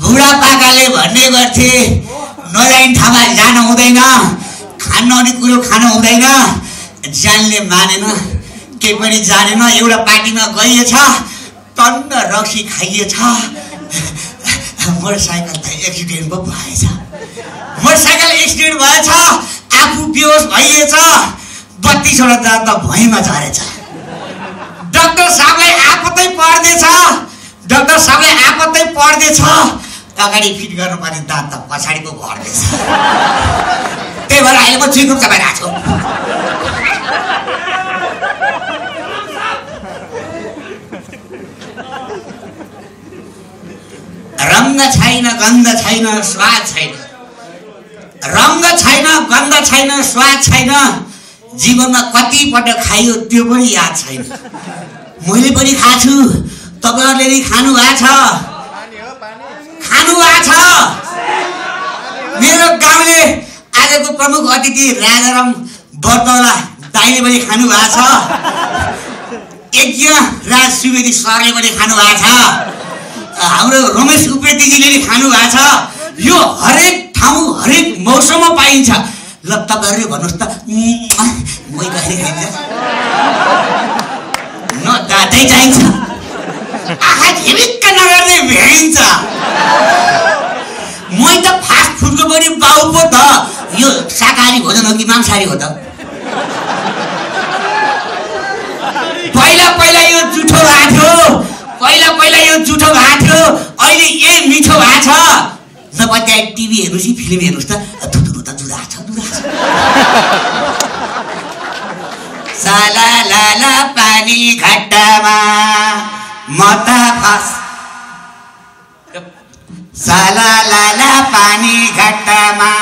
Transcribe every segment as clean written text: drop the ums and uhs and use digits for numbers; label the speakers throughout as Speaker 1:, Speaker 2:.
Speaker 1: बुढापाकाले भन्ने गर्थे नजाइन ठाउँमा जान हुँदैन, खान नहुने कुरो खानु हुँदैन। जानले मानेन, केही पनि जानेन। एउटा पार्टीमा गइएछ, टन्न रक्सी खाइएछ। मोटरसाइकल त एक्सिडेन्ट पो भएछ। मोटरसाइकल एक्सिडेन्ट भएछ, आफू बेहोस भइएछ, 32 वटा दाँत त भुइँमा झरेछ। डाक्टर साहबलाई आपत्तै पर्दैछ, डाक्टर साहबलाई आपत्तै पर्दैछ। अगाडि फिट गर्नुपर्ने दाँत त पछाडि पो घट्दैछ। त्यही भएर अहिले म चुइङगम चबाइरहेको छु। रङ्ग छैन, गन्ध छैन, स्वाद छैन। रङ्ग छैन, गन्ध छैन, स्वाद छैन। जीवनमा कतिपटक खाइयो त्यो पनि याद छैन। मैले पनि खाछु, तपाईँहरूले नि खानु भएको छ, खानु भएको छ। मेरो गाउँले आजको प्रमुख अतिथि राजाराम बर्तौला दाइले पनि खानु भएको छ। यज्ञ राज सुवेदी सरले पनि खानु भएको छ। हाम्रो रमेश उप्रेतीजीले पनि खानु भएको छ। यो हरेक ठाउँ हरेक मौसममा पाइन्छ। ल तपाईँहरूले भन्नुहोस् त, मै कसरी खाइन्छ? न दाँतै चाहिन्छ, आँखा झिमिक्क नगर्ने भ्याइन्छ। मै त फास्ट फुडको पनि बाउ पो त। यो शाकाहारी भोजन हो कि मांसाहारी हो त? पहिला पहिला यो जुठो भएको थियो, पहिला पहिला यो जुठो भएको थियो। अहिले यही मिठो भएको छ। जब त्यहाँ टिभी हेर्नुहोस् कि फिल्म हेर्नुहोस् त, धुधुरु त जुधा छ, जुधा छ। साला लाला पानी घट्टामा म त फस, साला लाला पानी घट्टामा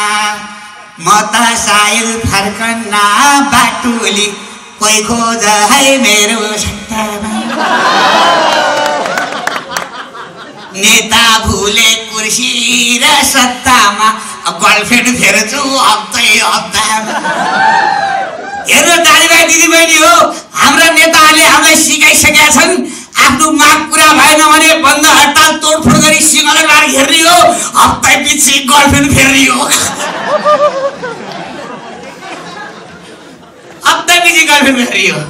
Speaker 1: म त साइल फर्कन्ना बाटुली कोही खोज है मेरो सट्टामा। नेता भुले कुर्सी र सत्तामा गर्लफ्रेन्ड फेर्छु हप्तै हप्तामा। हेर्नु दाजुभाइ दिदीबहिनी हो, हाम्रा नेताहरूले हामीलाई सिकाइसकेका छन्। आफ्नो माग पुरा भएन भने बन्द हडताल तोडफोड गरी सिंहदरबार घेर्ने हो, हप्तै पछि गर्लफ्रेन्ड फेर्ने हो। हप्तै पछि गर्लफ्रेन्ड फेर्ने हो।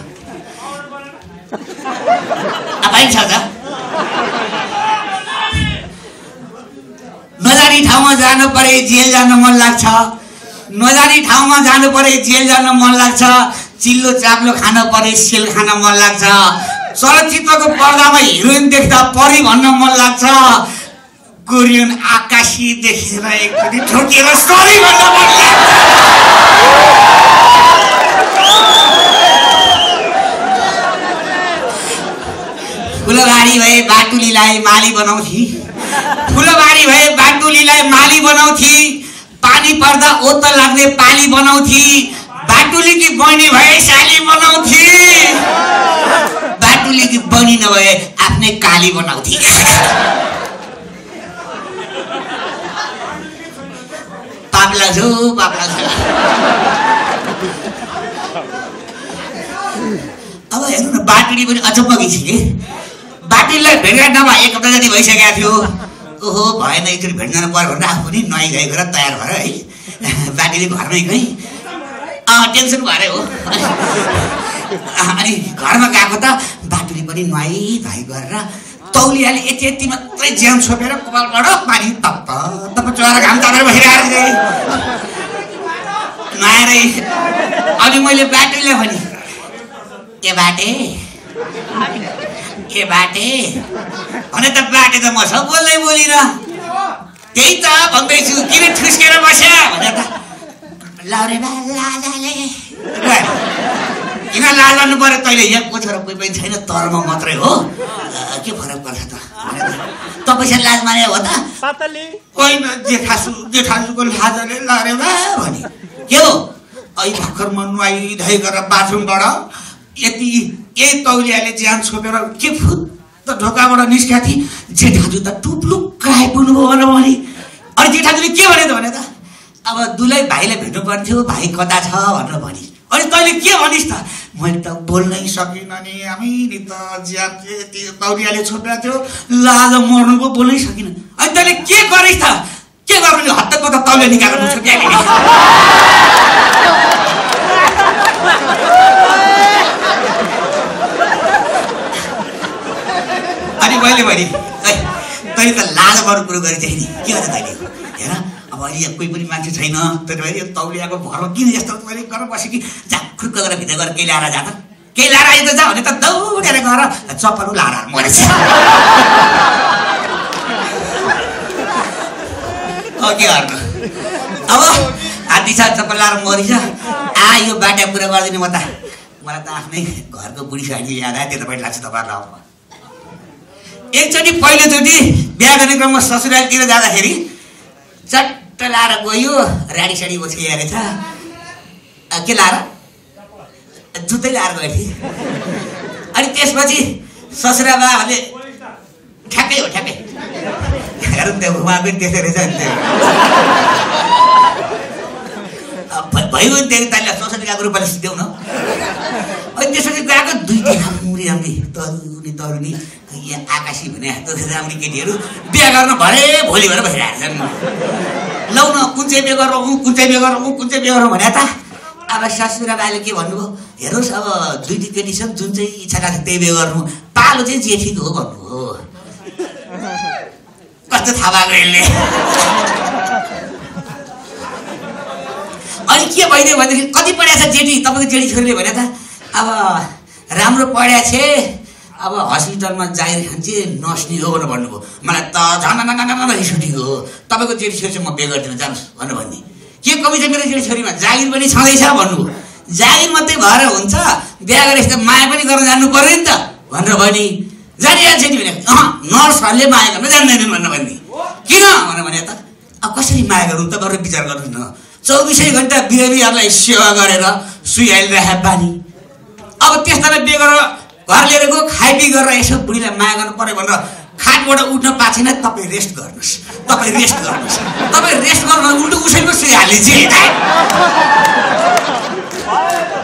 Speaker 1: पाइन्छ त? नजानी ठाउँमा जानु परे जेल जान मन लाग्छ, नजानी ठाउँमा जानु परे जेल जान मन लाग्छ। चिल्लो चाप्लो खान परे सेल खान मन लाग्छ। चलचित्रको पर्दामा हिरोइन देख्दा परी भन्न मन लाग्छ। कोरियन आकाशी देखेर एकचोटि ठोकेर सरी भन्न मन लाग्छ। फुलबारी भए बाटुलीलाई माली बनाउँथी, फुलबारी भए बाटुलीलाई माली बनाउँथी। पानी पर्दा ओत लाग्ने पाली बनाउँथी। बाटुलीकी बहिनी भए साली बनाउँथी। बाटुलीकी बहिनी नभए आफ्नै काली बनाउँथी। पाप लाग्छ, पाप लाग्छ। अब हेर्नु न, बाटुली पनि अचम्म गइसक्यो कि। बाटुलीलाई भेटघाट नभए 1 हप्ता जति भइसकेको थियो। ओहो भएन, एकचोटि भेट जानु पर्यो भनेर आफू पनि नुहाइ धुवाइ गरेर तयार भएर है बाटुली घरमै गई। टेन्सन भएर हो। अनि घरमा गएको त बाटुली पनि नुहाइ धुवाइ गरेर तौलियाले यति यति मात्रै ज्यान छोपेर कपालबाट पानी तप्प तप्प चोएर घाम तापेर बसिरहेको थिएँ नुहाएरै। अनि मैले बाटुलीलाई भने, के बाटे के बाटे भने त बाटे त म सब बोल्दै बोलिन। त्यही त भन्दैछु, किन ठुस्केर बस्या भने त लौरे बा लाजाले किन लाज गर्नु पर्यो? तैँले यहाँ कोछो र कोही पनि छैन, तरमा मात्रै हो, के फरक पर्छ त? तपाईँ लाज माने हो त? होइन, जेठासुको लाजले लौरे बा भने के हो? ऐ भर्खर म नुहाइ धुवाइ गरेर बाथरुमबाट यही तौलियाले ज्यान छोपेर के फुत्त ढोकाबाट निस्केको थिएँ। जेठाजु त टुप्लुक्क आइपुग्नु भयो भने अनि जेठाजुले के भने त भने त अब दुलै भाइलाई भेट्नु पर्थ्यो, भाइ कता छ भनेर भनिस्। अनि तैँले के भनिस् त? मैले त बोल्नै सकिनँ नि आमै नि त ज्यान तौलियाले छोपेको थियो, लाज मर्नु पो बोल्नै सकिनँ। अनि तैँले के गरिस् त? के गर्नु हत्तको त तौलिया निकालेर मुछ्यो क्या अनि मैले भने तैँले त लाज मर्नु कुरो गरेको थिएँ नि, के गर्छ तैँले? हेर अब अहिले कोही पनि मान्छे छैन, त्यही तौलियाको भरमा किन यस्तो मैले गरेर बसेँ कि झाक्रुक्क गरेर भित्र गएर केही ल्याएर जा त, केही ल्याएर आइज जा भने त दौडेर गएर चप्पल लाएर मरेछ। के गर्नु अब आधी छ चप्पल लाएर मरिछ। यो बाटा पुरा गरिदिनु म त, मलाई त आफ्नै घरको बुढी साडी याद आयो, त्यो तपाईँ लाग्छ तपाईँहरूलाई। एकचोटि पहिलोचोटि बिहा गर्ने क्रममा ससुरालीतिर जाँदाखेरि चट्ट लाएर गयो, राडी साडी ओछ्याइ रहेछ। के लाएर? जुत्तै लाएर गएको थिएँ। अनि त्यसपछि ससुरा बाबाले ठ्याक्कै हो ठ्याक्कै हेरौँ त्यो उहाँ पनि त्यसै रहेछ नि त्यो भयो नि त्यहाँदेखि तैँले ससुरी गएको रूपले सिध्याउ न। अनि त्यसपछि गएको दुईटी राम्री राम्री तरुनी यहाँ आकाशी भने राम्री केटीहरू बिहा गर्न भरे भोलि भएर बसिरहेको छन्। लौ न कुन चाहिँ बिहा गरौँ कुन चाहिँ बिहा गरौँ कुन चाहिँ बिहा गरौँ भने त अब ससुरा बाले के भन्नुभयो, हेर्नुहोस् अब दुईटी केटी छन्, जुन चाहिँ इच्छा लाग्छ त्यही बिहा गर्नु, पालो चाहिँ जेठीको हो भन्नुभयो। कस्तो थाहा भएको यसले। अनि के भइदियो भनेदेखि कति पढाएको छ जेठी तपाईँको जेठी छोरीले भने त अब राम्रो पढाएको छ, अब हस्पिटलमा जागिर खान्छे नर्स नि हो भनेर भन्नुभयो। मलाई त झन् रिस उठेको हो, तपाईँको जेठी छोरी चाहिँ म बिहे गरिदिनु जानुहोस् भनेर भन्ने। के कमी छ मेरो जेठी छोरीमा? जागिर पनि छँदैछ भन्नुभयो। जागिर मात्रै भएर हुन्छ, बिहा गरेपछि त माया पनि गर्न जान्नु पर्यो नि त भनेर भने। जानिहाल्छ नि भने नर्सहरूले माया गर्न जान्दैनन् भनेर भन्ने। किन भनेर भने त अब कसरी माया गरौँ त गरेर विचार गर्नुहोस् न। 24 घन्टा बिरामीहरूलाई सेवा गरेर सुई हालिरहेको बानी, अब त्यस्तालाई बिहे गरेर घर लिएर गयो, खाइपी गरेर यसो बुढीलाई माया गर्नु पर्यो भनेर खाटबाट उठ्न पाएको छैन। तपाईँ रेस्ट गर्नुहोस्, तपाईँ रेस्ट गर्नुहोस्, तपाईँ रेस्ट गर्नु उल्टो उसैमा सुई हालिन्छ।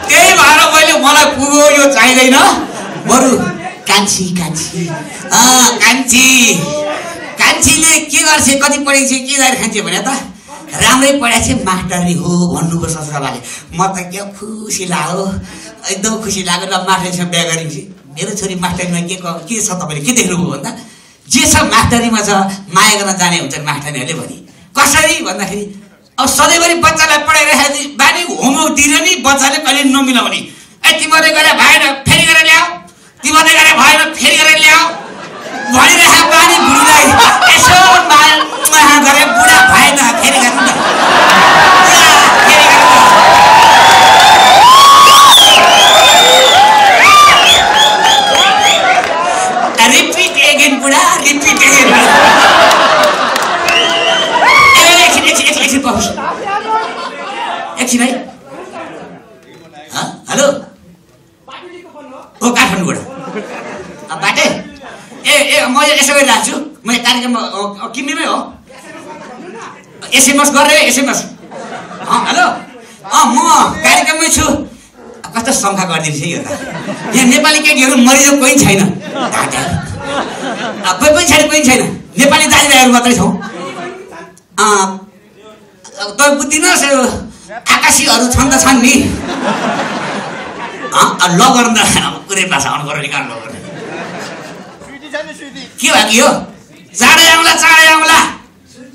Speaker 1: त्यही भएर मैले मलाई पुग्यो यो चाहिँदैन, बरु कान्छी कान्छी कान्छीले के गर्छ कति पढेको छ के जागिर खान्छ भने त राम्रै पढाएको छ मास्टरी हो भन्नुभयो ससुराबाले। म त क्या खुसी लाग्यो, एकदम खुसी लाग्यो। ल मास्टरीसँग बिहा गरिन्छ, मेरो छोरी मास्टरीमा के छ तपाईँले के देख्नुभयो भन्दा जे छ मास्टरीमा छ, माया गर्न जाने हुन्छ मास्टरीहरूले भने। कसरी भन्दाखेरि अब सधैँभरि बच्चालाई पढाइरहेको बानी होमवर्क दिएर नि बच्चाले कहिले नमिलाउने। तिमीले गरे भएन फेरि गरेर ल्याऊ, तिमीले गरे भएन फेरि गरेर ल्याऊ भनिरहेको बानी बुढीलाई यसो माया गरे बुढा भएन फेरि गर्नु न। रिपिट एगेन बुढा, रिपिट एगेन। एकछिन पहुँच, एकछिन है। हेलो ओ काठमाडौँबाट बाटे म यसो गरिरहेको छु, म कार्यक्रम किन्नेमै हो। एसएमएस गरेँ एसएमएस। हेलो म कार्यक्रममै छु। कस्तो शङ्का गरिदिन्छ यो त, यहाँ नेपाली केटीहरू मरियो कोही छैन, कोही पनि छैन, कोही छैन, नेपाली दाजुभाइहरू मात्रै छौँ। तपाईँ बुझ्दिनुहोस् आकाशीहरू छन् त छन् नि। लगन त कुनै भाषा आउनु पर्यो नि कहाँ लगन के भयो कि हो? चाँडै आउँला चाँडै आउँला,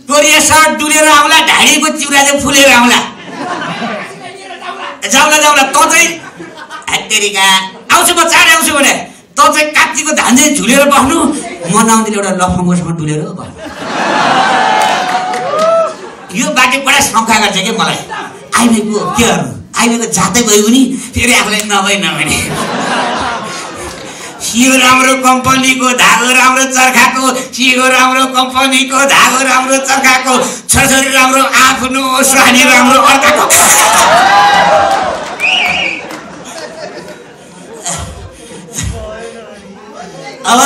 Speaker 1: कोरिया सर्ट डुलेर आउँला, ढाडीको चिउरा चाहिँ फुलेर आउँला। जाउँला जाउँला त चाहिँ हेत्तेरिका आउँछु म चाँडै आउँछु भने त चाहिँ कात्तीको धान चाहिँ झुलेर बस्नु, म नआउँदैन एउटा लफङ्गोसँग डुलेर बस्नु। यो बाटो बडा शङ्का गर्छ कि मलाई। आइमाईको के गर्नु, आइमाईको जातै गयो भने फेरि आफूलाई नभने यो राम्रो कम्पनीको धागो राम्रो चर्खाको, यो राम्रो कम्पनीको धागो राम्रो चर्खाको, छोरी राम्रो आफ्नो स्वानी राम्रो अर्काको। अब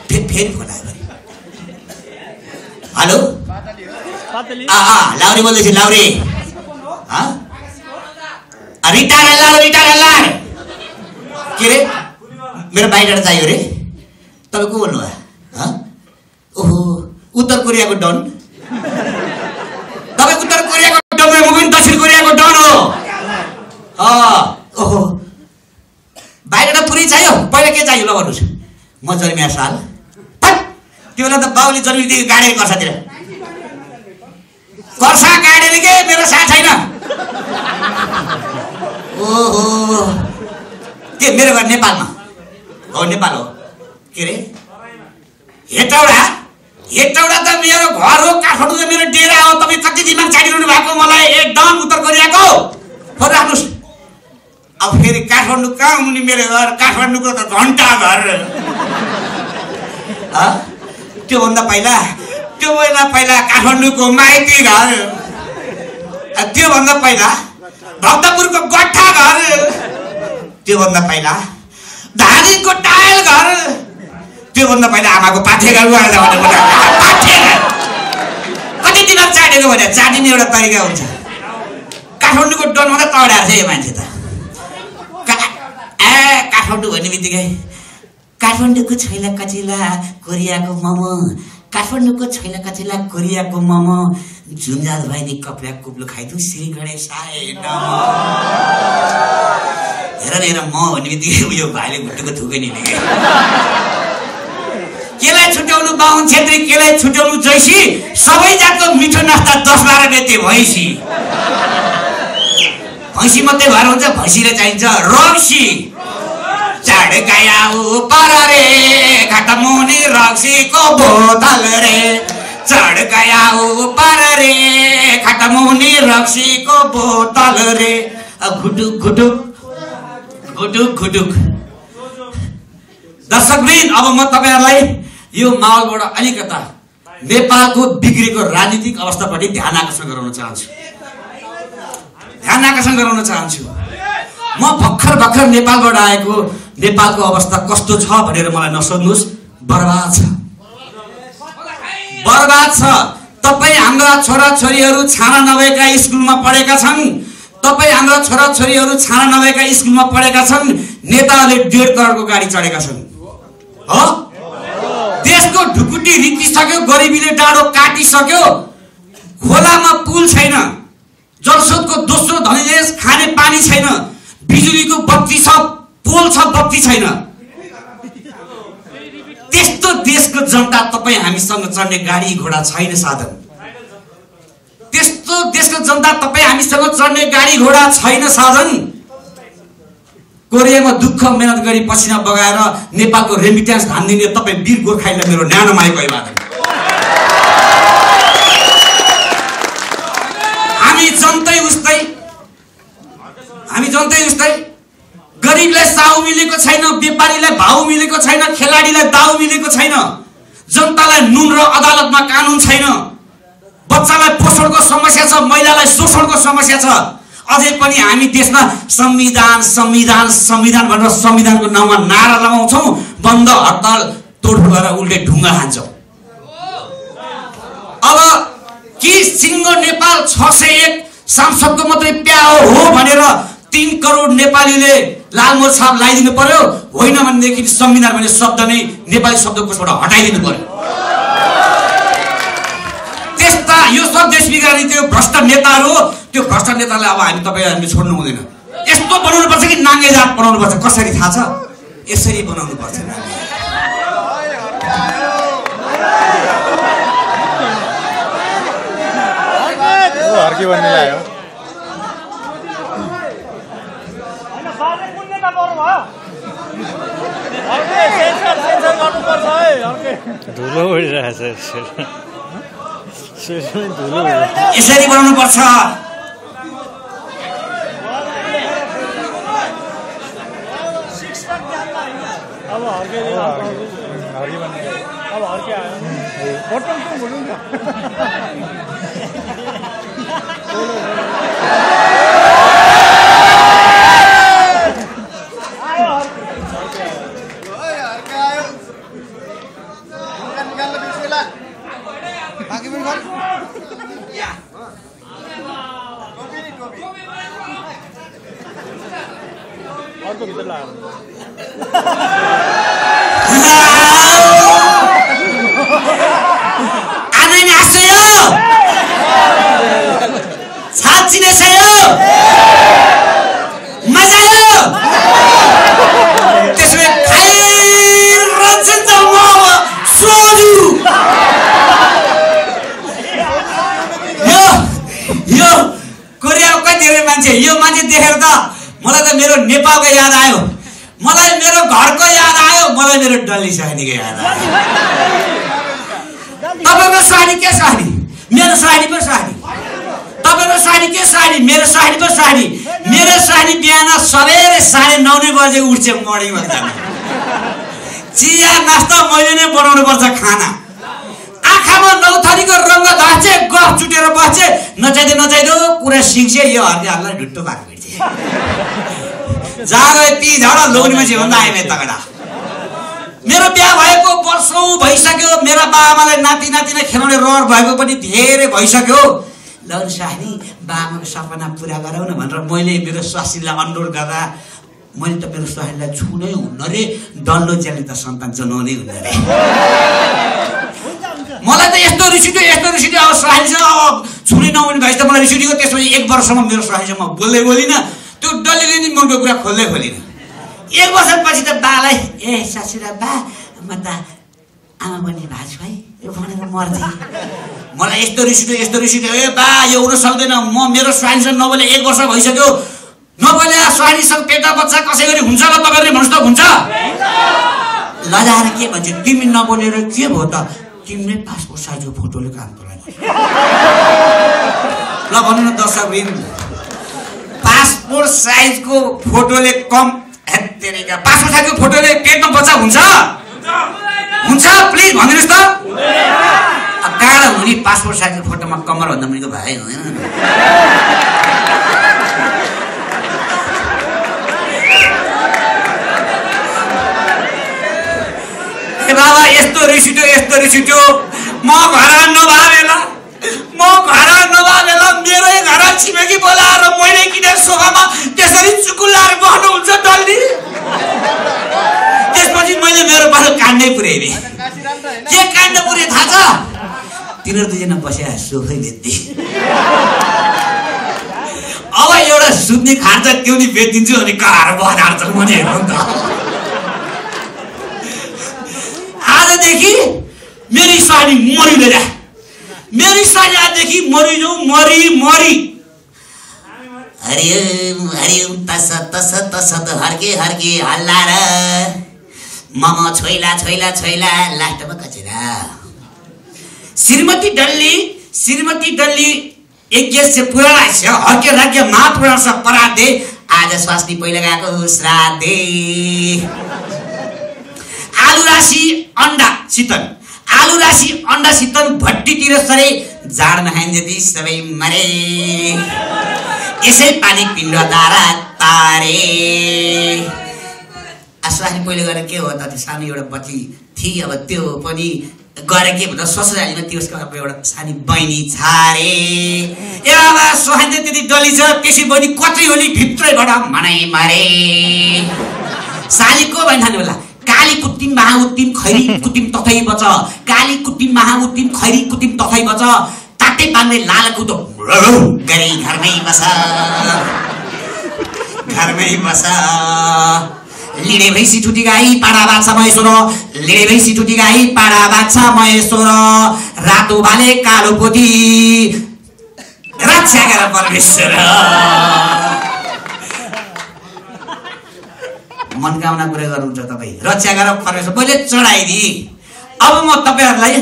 Speaker 1: फेरि फोन आयो। हेलो लाउरे बोल्दैछु लाउरे रिटायर रिटायर के रे मेरो बाहिर चाहियो रे तपाईँ को बोल्नु भयो ओहो उत्तर कोरियाको डन तपाईँ उत्तर कोरियाको डन म पनि दक्षिण कोरियाको डन हो ओहो बाहिर पुरै चाहियो पहिला के चाहियो ल भन्नुहोस् म जन्मिया साल त्यो बेला त बाउले जन्मिदिएको गाडेको कर्सातिर कर्सा गाडेर के मेरो साथ छैन ओहो के मेरो घर नेपालमा हो नेपाल हो के रे हेटौडा हेटौडा त मेरो घर हो काठमाडौँ त मेरो डेरा हो तपाईँ कति दिमाग छाडिरहनु भएको मलाई एकदम उत्तर कोरियाको फोन राख्नुहोस् अब फेरि काठमाडौँ कहाँ हुने मेरो घर काठमाडौँको त घन्टा घर त्योभन्दा पहिला काठमाडौँको माइती घर त्योभन्दा पहिला भक्तपुरको गट्ठा घर त्योभन्दा पहिला धादिङको टायल घर त्योभन्दा पहिला आमाको पाठे घर कति दिमाग चाटेको भने चाटिने एउटा तरिका हुन्छ काठमाडौँको डनभन्दा तडाएर छ यो मान्छे त काठमाडौँ भन्ने बित्तिकै काठमाडौँको छैला कचिला कोरियाको मोमो काठमाडौँको छैला कचिला कोरियाको मोमो झुन्झाल भाइले कपडा कुप्लो खाइदिउँ श्री गणेश हेर न हेर म भन्ने बित्तिकै उयो भाइले घुट्टुको थुकै नि केलाई छुट्याउनु बाहुन छेत्री केलाई छुट्याउनु जैसी सबै जातको मिठो नास्ता 10-12 बेते भैँसी भैँसी मात्रै भएर हुन्छ भैँसीले चाहिन्छ रक्सी चाड गया ऊपर रे खटमुनि रक्सीको बोतल रे चढ गया ऊपर रे खटमुनि रक्सीको बोतल रे घुटुक घुटुक घुटुक घुटुक दर्शकवृन्द अब म तपाईहरुलाई यो माहौलबाट अलिकता नेपालको बिग्रेको राजनीतिक अवस्थापट्टि ध्यान आकर्षण गराउन चाहन्छु म भर्खर नेपालबाट आएको नेपालको अवस्था कस्तो छ भनेर मलाई नसोध्नुस् बर्बाद छ तपाई हाम्रा छोराछोरीहरु छाना नभएका स्कुलमा पढेका छन् नेताले 1.5 करोडको गाडी चढेका छन् हो देशको ढुकुटी रिकिसक्यो गरिबीले डाँडो काटिसक्यो खोलामा पुल छैन जलस्रोतको दोस्रो धनी देश खाने पानी छैन बिजुलीको बत्ती छ पोल छ बत्ती छैन त्यस्तो देशको जनता तपाई हामीसँग चढ्ने गाडी घोडा छैन साधन त्यस्तो देशको जनता तपाई हामीसँग चढ्ने गाडी घोडा छैन साधन कोरियामा दुःख मेहनत गरी पसिना बगाएर नेपालको रेमिट्यान्स धान दिने तपाई वीर गोर्खालीलाई मेरो न्यानो मायाको अभिवादन हामी जन्तै उस्तै गरीबलाई साउ मिलेको छैन व्यापारीलाई भाउ मिलेको छैन खेलाडीलाई दाउ मिलेको छैन जनतालाई नुन र अदालतमा कानुन छैन बच्चालाई पोषणको समस्या छ महिलालाई शोषणको समस्या छ अझै पनि हामी देशमा संविधान भनेर संविधानको नाममा नारा लगाउँछौं बन्द हडताल तोडफोड गरेर उल्टे ढुङ्गा खान्छौं अब कि सिंगो नेपाल 601 सांसदको मात्रै प्याओ हो भनेर 3 करोड नेपालीले लालमोहर छाप लगाइदिनु पर्यो होइन भनेदेखि संविधान भन्ने शब्द नै नेपाली शब्दकोशबाट हटाइदिनु पर्यो त्यस्ता यो सब देश बिगार्ने त्यो भ्रष्ट नेताहरू त्यो भ्रष्ट नेतालाई अब हामी छोड्नु हुँदैन यस्तो बनाउनु पर्छ कि नाङ्गे जात बनाउनु पर्छ कसरी थाहा छ यसरी बनाउनु पर्छ
Speaker 2: हर्की भन्ने लाग्यो धुलो उडिरहेछ
Speaker 1: यसरी बनाउनु पर्छ
Speaker 2: अब हर्के अब हर्के आयो बटन त बोल्नु न अर्को भित्र लाग्यो
Speaker 1: आनै नाच्यो साँच्ची नै छ यो मजा आयो त्यसले खाइरहन्छ त म सोधु यो कोरियाको कति धेरै मान्छे यो मान्छे देखेर त मलाई त मेरो नेपालको याद आयो मलाई मेरो घरको याद आयो मलाई मेरो डल्ली सानीको याद आयो तपाईको सानी के सानी मेरो सानी पो सानी तपाईको सानी के सानी मेरो सानी पो सानी मेरो सानी बिहान सबेरे 9:30 बजे उठ्छ मर्निङमा जान चिया नास्ता मैले नै बनाउनु पर्छ खाना आँखामा 9 थरीको रंग धाचे गफ चुटेर बस्छे नचाइदो कुरा सिक्छे यो हर्नेहरुलाई ढुट्टो भएको भेट्छ जागे ती झडा लोग्ने मान्छे भन्दा आइमे तगडा मेरो बिहा भएको वर्षौं भइसक्यो मेरा बाआमालाई नाति नातिना खेलाउने रहर भएको पनि धेरै भइसक्यो लौ सानी बाआमाको सपना पूरा गराउन भनेर मैले मेरो स्वास्नीलाई अनुरोध गर्दा मैले त मेरो स्वास्नीलाई छुनै हुन्न रे डल्लो ज्याले त सन्तान जन्माउनै हुन्न रे मलाई त यस्तो रिसिट्यो अब स्वास्नीसँग अब छुनै नहुने भएछ त मलाई रिसिट्यो त्यसपछि 1 वर्षसम्म मेरो स्वास्नीसँग बोलिन त्यो डल्लीले नि मनको कुरा खोल्दै खोलिन 1 वर्षपछि त बालाई ए सासुरा बा म त आमा बन्ने भाछु है यो भनेर मर्थे मलाई यस्तो रिसिट्यो ए बा यो हुन सक्दैन म मेरो स्वास्नीसँग नबोले 1 वर्ष भइसक्यो नबोले स्वास्नीसँग पेटा बच्चा कसै गरी हुन्छ ल तपाईहरुले भन्नुस् त हुन्छ लजाएर के भन्छ तिमी नबोलेर के भयो त तिमीले पासपोर्ट साइजको फोटोले काम गरायो ल भन्नु न दर्शकवृन्द पासपोर्ट साइजको फोटोले कम हेतेरेका पासपोर्ट साइजको फोटोले पेटमा बच्चा हुन्छ प्लिज भनिदिनुस् त काँडा हुने पासपोर्ट साइजको फोटोमा कमर भन्दा मुनिको भाइ होइन ए बाबा यस्तो रिसिट्यो म घर नभएला मेरै घर छिमेकी बोलाएर मैले किनेर सोफामा त्यसरी चुकुलाएर बस्नुहुन्छ डल्ली त्यसपछि मैले मेरो बाल कान्नै पुर्याइदिए के काण्ड पुर्याए थाहा छ तिनीहरू दुईजना बसेर सोफै बेच्दै अब एउटा सुत्ने खान्छ त्यो नि बेचिदिन्छु अनि कार बजार छ मैले हेर्नु त आजदेखि मेरी स्वानी मरिँदैन मेरी स्वानी आजदेखि मरिजाऊ मरी हरिओम तस हर्के हल्ला र मम छोइला लास्टमा कचेरा श्रीमती डल्ली यज्ञ से पुराना छ हर्के राज्य महापुराण से पराधे आज स्वास्नी पहिला गएको श्राद्धे आलु राशि अंडा शीतल भट्टीतिर सरे जाड नखाइन जति सबै मरे यसै पानी पिण्ड दारा तारे स्वास्नी पहिले गरेर के हो त त्यो सानो एउटा बच्ची थिए अब त्यो पनि गरे के भन्दा ससुरालीमा त्यसको अब एउटा सानी बहिनी छारे ए बाबा स्वास्नी त्यति डली छ त्यसै बहिनी कतै होली भित्रैबाट मनै मरे साली को भइन थाल्नु होला काली कुट्टिम महाउत्तिम खैरी कुट्टिम तथै बच काली कुट्टिम महाउत्तिम खैरी कुट्टिम तथै बच ताटे पाङ्ने लाल कुतो गरे घरमै बस लिडे भैसी ठुटी गाई पाडा बाछा महेश्वर रातो भाले कालो पोती रक्षा गर परमेश्वर मनकामना कुरा गर्नुहुन्छ तपाईँ रक्षा गरेर परमेश्वर मैले चढाइदिए अब म तपाईहरुलाई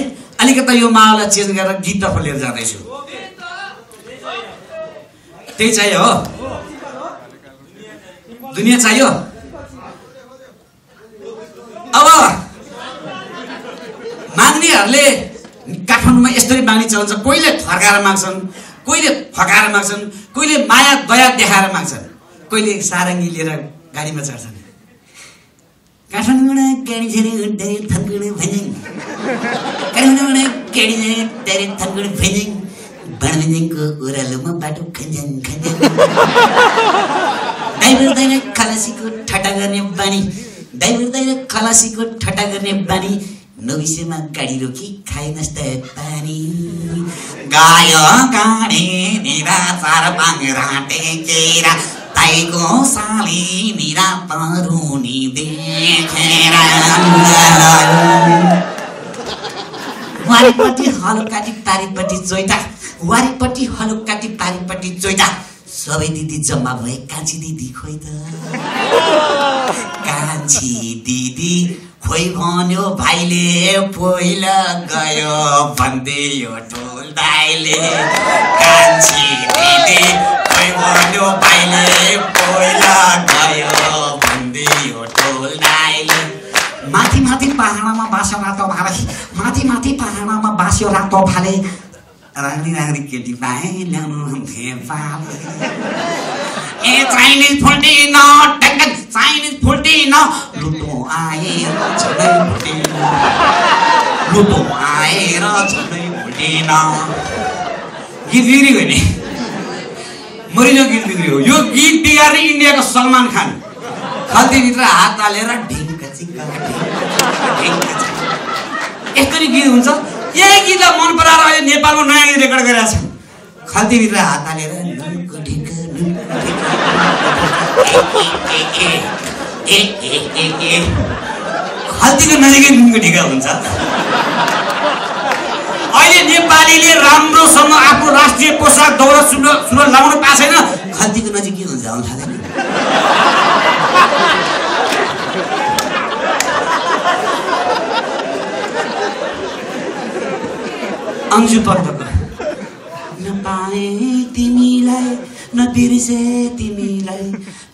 Speaker 1: अलिकति यो माहौललाई चेन्ज गरेर गीततर्फ लिएर जाँदैछु त्यही चाहियो हो दुनिया चाहियो अब माग्नेहरूले काठमाडौँमा यसरी माग्ने चलन छ कोहीले थर्काएर माग्छन् कोहीले फकाएर माग्छन् कोहीले माया दया देखाएर माग्छन् कोहीले सारङ्गी लिएर गाडीमा चढ्छन् काठमाडौँमा गाडी झरे उड्दै थन्कुने भञ्जिङ काठमाडौँमा गाडी झरे उड्दै थन्कुने भञ्जिङ भञ्जिङको ओह्रालोमा बाटो खञ्जङ दाइबर्दैन खलासीको ठट्टा गर्ने बानी दाइबर्दैन खलासीको ठट्टा गर्ने बानी नबिसेमा गाडी रोकी खाइनस् त पानी गायो गाडी निराचार पाङ्रा टेकेरा ताईको साली निरा तरुनी देखेर वारीपट्टि हलो काटी पारीपट्टि चोइटा वारीपट्टि हलो काटी पारीपट्टि चोइटा सबै दिदी जम्मा भए कान्छी दिदी खोइ त कान्छी दिदी खोइ भन्यो भाइले पहिला गयो भन्दै यो ठुल दाइले कान्छी दिदी खोइ भन्यो भाइले पहिला गयो भन्दै यो ठुल दाइले माथि माथि पहाडमा बाँस्यो रातो भाले माथि माथि पहाडमा बाँस्यो रातो भाले राङ्गी राङ्गी केटी पाए ल्याउनु पाले ए चाइनिज फुल्टिन टेक्टन चाइनिज फुल्टिन लुटो आएर झनै फुल्टिन लुटो आएर झनै फुल्टिन गीत बिग्री हो नि मरिलो गीत बिग्री हो यो गीत बिगार्ने इन्डियाको सलमान खान खल्तीभित्र हात हालेर ढिङ्क चिक्का यस्तो नि गीत हुन्छ यही गीतलाई मन पराएर अहिले नेपालमा नयाँ गीत रेकर्ड गरिरहेको छ खल्तीभित्र हात हालेर नुनको ढिङ्क खल्तीको नजिकै नुनको ढिङ्का हुन्छ अहिले नेपालीले राम्रोसँग आफ्नो राष्ट्रिय पोसाक दौरा सुरुवाल लाउनु पाएको छैन खल्तीको नजिक के हुन्छ आउनु थाल्दैन अन्जु पन्तको नपाए तिमीलाई नबिर्से तिमीलाई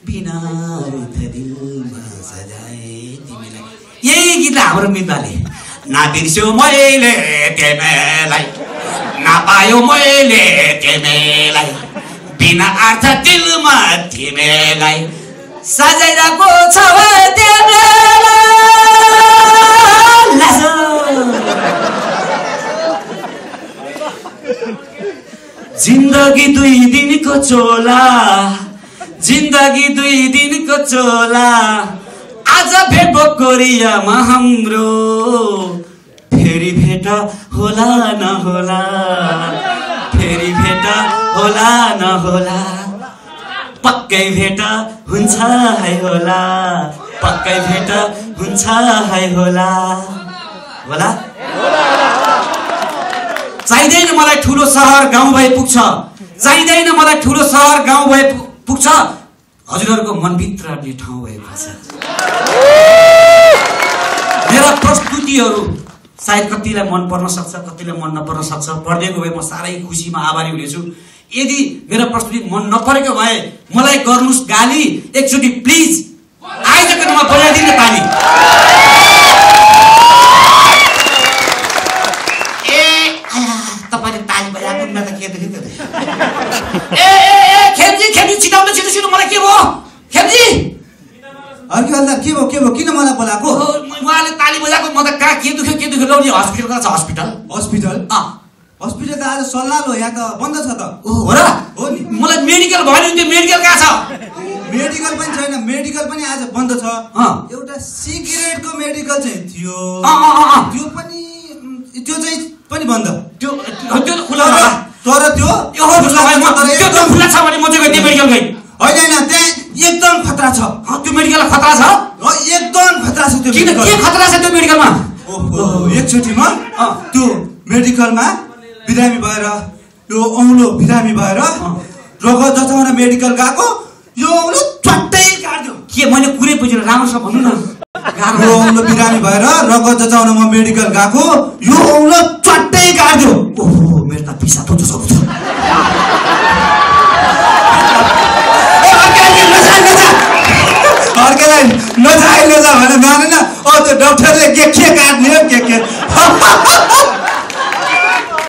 Speaker 1: बिना दिलमा सजाए तिमीलाई यही गीत हाम्रो मिताले नबिर्स्यो मैले तिमीलाई नपायो मैले तिमीलाई बिना अर्थ दिलमा तिमीलाई सजाइरहेको छ जिन्दगी 2 दिनको चोला जिन्दगी 2 दिनको चोला आज भेट कोरियामा हाम्रो फेरि भेट होला नहोला फेरि भेट होला नहोला पक्कै भेट हुन्छ है होला पक्कै भेट हुन्छ है होला होला चाहिँदैन मलाई ठुलो सहर गाउँ भए पुग्छ चाहिँदैन मलाई ठुलो सहर गाउँ भए पुग्छ हजुरहरूको मनभित्र ठाउँ भएको छ मेरा प्रस्तुतिहरू सायद कतिलाई मन पर्न सक्छ कतिलाई मन नपर्न सक्छ पढ्दैको भए म साह्रै खुसीमा आभारी हुनेछु यदि मेरो प्रस्तुति मन नपरेको भए मलाई गर्नुस् गाली एकचोटि प्लिज आयोजकको नाममा बजाइदिनु ताली तपाईले ताली बजाएको म त के देखेँ ए खेमजी छिटाउनु छिटो मलाई के भयो खेमजी
Speaker 3: अर्को अन्त के भयो किन मलाई बोलाएको
Speaker 1: उहाँले ताली बजाएको म त कहाँ के दुख्यो लौनी हस्पिटल कहाँ छ हस्पिटल
Speaker 3: हस्पिटल त आज सल्लाह हो यहाँ त बन्द छ त
Speaker 1: हो र
Speaker 3: हो नि
Speaker 1: मलाई मेडिकल भन्यो नि मेडिकल कहाँ छ
Speaker 3: मेडिकल पनि छैन मेडिकल पनि आज बन्द छ एउटा सिगरेटको मेडिकल चाहिँ थियो त्यो पनि बन्द
Speaker 1: त्यो खुला
Speaker 3: तर त्यो
Speaker 1: खुला छ भने म चाहिँ त्यो मेडिकल गएँ
Speaker 3: होइन त्यहाँ एकदम खतरा छ
Speaker 1: त्यो मेडिकल खतरा छ
Speaker 3: एकदम खतरा छ त्यो
Speaker 1: के खतरा छ त्यो मेडिकलमा
Speaker 3: ओहो एकचोटिमा त्यो मेडिकलमा बिरामी भएर यो औलो बिरामी भएर रगत जचाउन मेडिकल गएको यो औलो चट्टै काट्यो
Speaker 1: के मैले कुरै बुझेन राम्रोसँग भन्नु न
Speaker 3: यो औलो बिरामी भएर रगत जचाउन म मेडिकल गएको यो औलो चट्टै काट्यो
Speaker 1: ओहो मेरो त पिसा त जसो छ
Speaker 3: अर्केलाई नजा भने मानेन त्यो डाक्टरले के काट्ने के